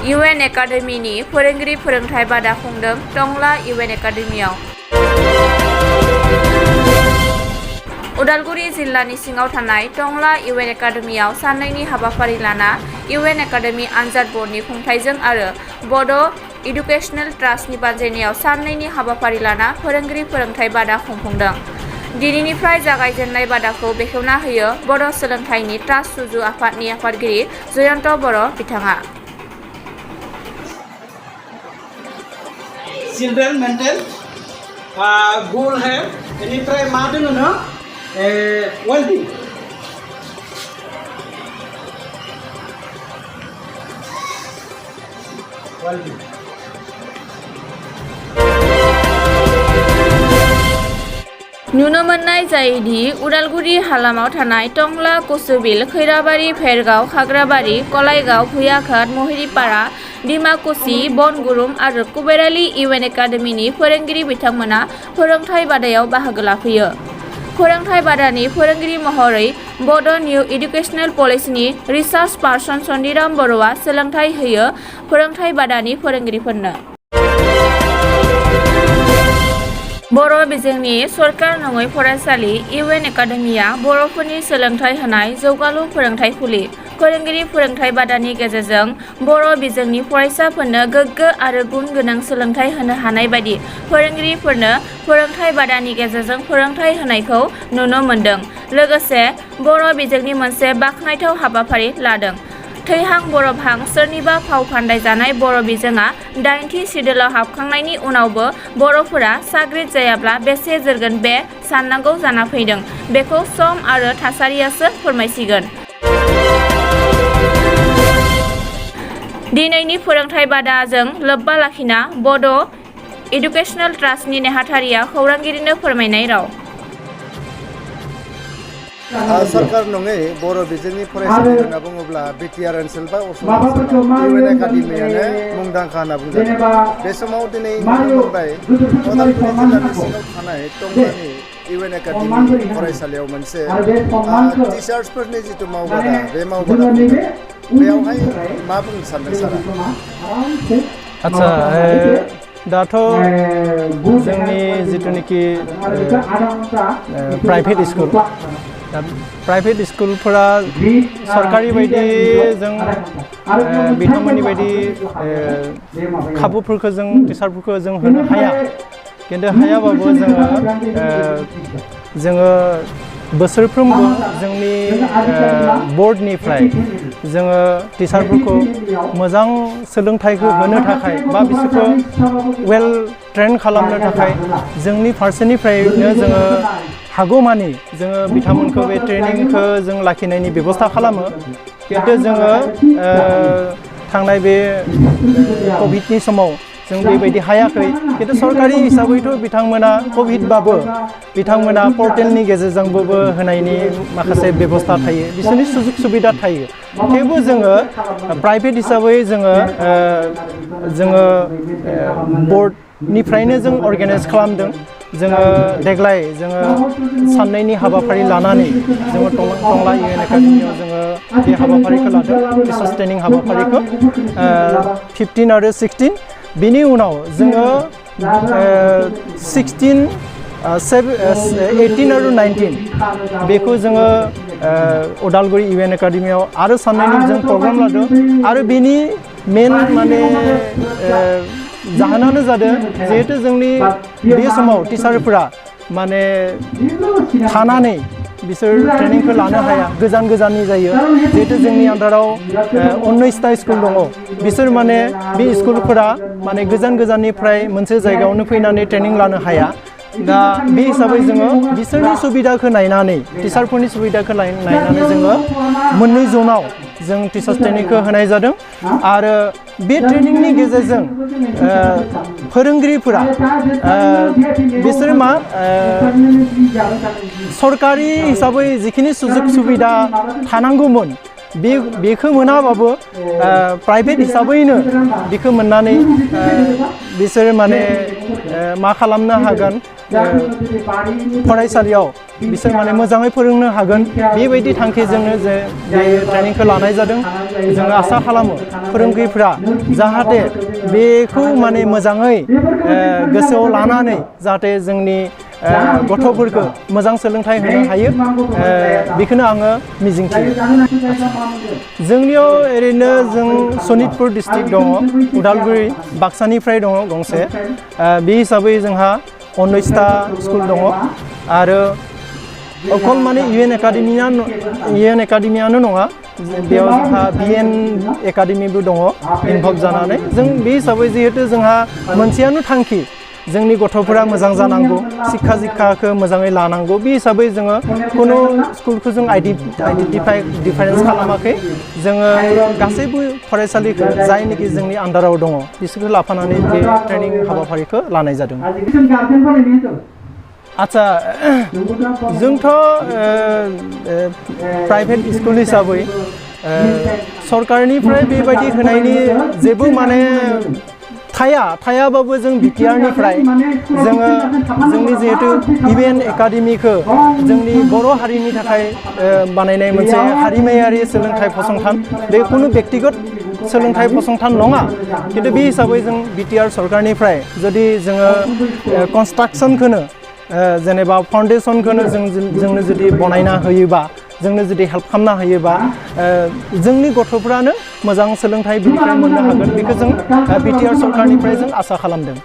UN एकाडेमिनि फोरोंगिरि फोरोंथाय बादा खुंदों टंला UN एकाडेमियाव। उदालगुरि जिल्लानि सिङाव थानाय टंला UN एकाडेमियाव साननैनि हाबाफारि लाना UN एकाडेमि आनजाद बर्डनि खुंथायजों आरो बड' इडुकेशनेल ट्रास्टनि बानजायनायाव साननैनि हाबाफारि लाना फोरोंगिरि फोरोंथाय बादा खुंफुंदों। दिनैनिफ्राय जागायजेननाय बादाखौ बेखेवना होयो बड' सोलोंथाइनि ट्रास्ट सुजु आफादनि आफादगिरि जयन्त बर' बिथाङा। चिल्ड्रेन मेंटेन गोल है बेनिफ्राय मा दोङो न वेलबिं नुनो मोननाय जायोदि उदालगुरि हालामाव थानाय टंला कुसुबिल खैराबारि भेरगाव खाग्राबारि कलाइगाव भुयाघाट महिरिपारा डिमाकुसि बनगुरुम आरो कुबेराली UN एकाडेमिनि फोरोंगिरि बिथांमोना फोरोंथाय बादायाव बाहागो लाफैयो। फोरोंथाय बादानि फोरोंगिरि महरै बड' निउ इडुकेशनेल पलिसिनि रिसार्च पार्सन सन्दिराम बर'आ सोलोंथाय होयो फोरोंथाय बादानि फोरोंगिरिफोरनो। बर' बिजोंनि सरकार नङै फरायसालि UN एकाडेमिया बर'फोरनि सोलोंथाय होनाय जौगालु फोरोंथाय खुलि। फोरोंगिरि फोरोंथाय बादानि गेजेरजों बर' बिजोंनि फरायसाफोरनो गोग्गो आरो गुन गोनां सोलोंथाय होनो हानाय बायदि फोरोंगिरिफोरनो फोरोंथाय बादानि गेजेरजों फोरोंथाय होनायखौ नुनो मोन्दों। लोगोसे बर' बिजोंनि मोनसे बाखनायथाव हाबाफारि लादों। थैहां बरफहां सोरनिबा फाव फान्दाय जानाय बर' बिजोङा 8थि सिदोलाव हाबखांनायनि उनावबो बर'फोरा साग्रिद जायाब्ला बेसे जोरगोन बे साननांगौ जाना फैदों। बेखौ सम आरो थासारियासो फोरमायसिगोन। दिनैनि फोरोंथाय बादाजों लोब्बा लाखिना बड' इडुकेशनेल ट्रास्टनि नेहाथारिया खौरांगिरिनो फोरमायनाय राव। सरकार नङै बर' बिजोंनि फरायसालि होनना बुङोब्ला बिटिआर ओनसोल बा असम UN एकाडेमियानो मुंदांखा होनना बुंजायो। बे समाव दिनै नुनो मोनबाय उदालगुरि जिल्लानि सिङाव थानाय टंलानि UN एकाडेमि फरायसालियाव मोनसे टिचार्सफोरनि जिथु मावबादा बे मावबादा बेयावहाय मा बुंनो सानदों सारा? आच्छा दाथ' जोंनि जिथुनिखि प्राइभेट स्कुल प्राइभेट स्कुलफोरा सरकारि बायदि जों बिथांमोननि बायदि खाबुफोरखौ जों टिचारफोरखौ जों होनो हाया। खिन्थु हायाबाबो जोङो बोसोरफ्रोमबो जोंनि बर्डनिफ्राय जोङो टिचारफोरखौ मोजां सोलोंथाइखौ होनो थाखाय बा बिसोरखौ वेल ट्रेन खालामनो थाखाय जोंनि फारसेनिफ्रायनो जोङो हागौमानि जोङो बिथांमोनखौ बे ट्रेनिंखौ जों लाखिनायनि बेबस्था खालामो। खिन्थु जोङो थांनाय बे कभिडनि समाव जों बेबायदि हायाखै। खिन्थु सरकारि हिसाबैथ' बिथांमोना कभिडबाबो बिथांमोना पर्टेलनि गेजेरजोंबो होनायनि माखासे बेबस्था थायो, बिसोरनि सुजुग सुबिदा थायो। थेवबो जोङो प्राइभेट हिसाबै जोङो बर्डनिफ्रायनो जों अर्गानाइज खालामदों। जोङो देग्लाय जोङो साननैनि हाबाफारि लानानै जोङो टंला UN एकाडेमियाव जोङो बे हाबाफारिखौ लादों, टिचार्स ट्रेनिं हाबाफारिखौ 15 आरो 16। बिनि उनाव जोङो 18 आरो 19 बेखौ जोङो उदालगुरि UN एकाडेमियाव आरो साननैनि जों प्रग्राम लादों। आरो बेनि मेन माने जाहोनानो जादों जिहेतु जोंनि बे समाव टिचारफोरा माने थानानै बिसोर ट्रेनिंखौ लानो हाया, गोजाननि जायो। जिहेतु जोंनि आन्दाराव 19टा स्कुल दङ, बिसोर माने बे स्कुलफोरा माने गोजाननिफ्राय मोनसे जायगायावनो फैनानै ट्रेनिं लानो हाया। दा बे हिसाबै जोङो बिसोरनि सुबिदाखौ नायनानै टिचारफोरनि सुबिदाखौ नायनानै जोङो मोननै जनाव जों टिचार्स ट्रेनिंखौ होनाय जादों। आरो बे ट्रेनिंनि गेजेरजों फोरोंगिरिफोरा बिसोर मा सरकारि हिसाबै जिखिनि सुजुग सुबिदा थानांगौमोन बेखौ मोनाबाबो प्राइभेट हिसाबैनो बेखौ मोननानै बिसोर माने मा खालामनो हागोन फरायसालियाव बिसोर माने मोजाङै फोरोंनो हागोन बेबायदि थांखिजोंनो जे बे ट्रेनिंखौ लानाय जादों जोङो आसा खालामो फोरोंगिरिफ्रा जाहाथे बेखौ माने मोजाङै गोसोआव लानानै जाहाथे जोंनि गथ'फोरखौ मोजां सोलोंथाइ होनो हायो बेखौनो आङो मिजिंथियो जोंनियाव ओरैनो जों सनितपुर डिस्ट्रिक्ट दङ उदालगुरि बाक्सानिफ्राय दङ गंसे बे हिसाबै जोंहा 19टा स्कुल दङ आरो अकल माने इउएन एकाडेमियानो नङा बेयाव जोंहा बिएन एकाडेमिबो दङ इनभल्भ जानानै जों बे हिसाबै जिहेतु जोंहा मोनसेयानो थांखि जोंनि गथ'फोरा मोजां जानांगौ शिक्षा दिक्षाखौ मोजाङै लानांगौ बे हिसाबै जोङो खुनु स्कुलखौ जों आइडेन्टिफाइ डिफारेन्स खालामाखै जोङो गासैबो फरायसालिखौ जायनोखि जोंनि आन्दाराव दङ बिसोरखौ लाफानानै बे ट्रेनिं हाबाफारिखौ लानाय जादों आच्छा जोंथ' प्राइभेट स्कुल हिसाबै सरकारनिफ्राय बेबायदि होनायनि जेबो माने थायाबाबो जों बिटिआरनिफ्राय जोङो जोंनि जिहेतु इउएन एकाडेमिखौ जोंनि बर' हारिनि थाखाय बानायनाय मोनसे हारिमायारि सोलोंथाइ फसंथान बे खुनु बेक्तिगत सोलोंथाइ फसंथान नङा खिन्थु बे हिसाबै जों बिटिआर सरकारनिफ्राय जुदि जोङो कनस्ट्राक्सनखौनो जेनेबा फाउन्डेसनखौनो जोंनो जुदि बनायना होयोबा जोंनो जुदि हेल्प खालामना होयोबा जोंनि गथ'फ्रानो मोजां सोलोंथाइ बिनिफ्राय मोननो हागोन बेखौ जों बिटिआर सरकारनिफ्राय जों आसा खालामदों